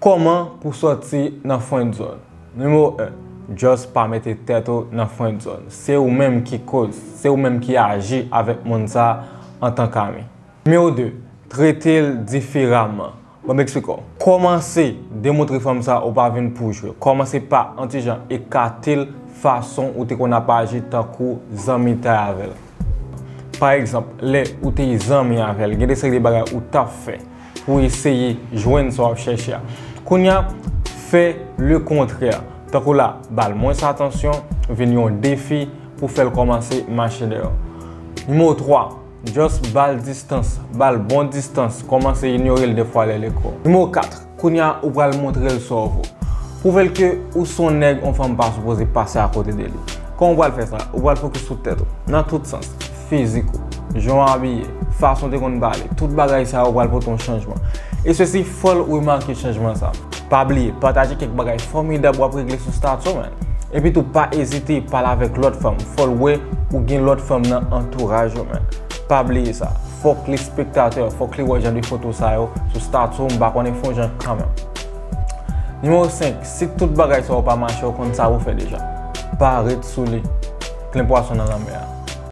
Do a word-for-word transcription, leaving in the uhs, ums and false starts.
Kòman pou sòti nan friendzone? Nimewo en, just pa mete tèt ou nan friendzone. Se ou menm ki koz, se ou menm ki aji avèk moun sa antank ami. Nimewo de, trete l diferaman. Ban m eksplike w. Kòmanse demontre fanm sa ou pa vin pou jwe. Kòmanse pa antijan ekate l fason ou te konn ap aji tankou zanmitay avè l. Pa egzanp, lè ou te zanmi avè l, gen de seri de bagay ou t ap fè pou eseye jwenn sa w ap chèche a. Kounye a, fè le kontrè. Tankou la, ba l mwens atansyon, vin yon defi pou fè l kòmanse mache dèyè w. Nimewo twa, just ba l distans, ba l bon distans, kòmanse inyore l defwa lè l ekri w. Nimewo kat, kounye a ou pral montre l sa w vo. Pwouve l ke ou se yon nèg yon fanm pa sipoze pase akote de li. Kòman ou pral fè sa? Ou pral fokis sou tèt ou, nan tout sans, fizik ou, jan w abiye, fason w te konn pale, tout bagay sa yo pral pote yon chanjman. E sesi, fò l remake chanjman sa. Pa bliye, pataje kèk bagay fòmidab w ap regle sou stati w, man. Epi tou, pa ezite pale avèk lòt fanm. Fò l wè ou gen lòt fanm nan antouraj ou, man. Pa bliye sa. Fòk li spektatè, fòk li wè jan de foto sa yo sou stati w, m pa konnen fè yon jan kanmenm. Nimewo senk, si tout bagay sa yo pa mache, ou konn sa pou fè deja. Pa ret sou li. Plen pwason nan lanmè a.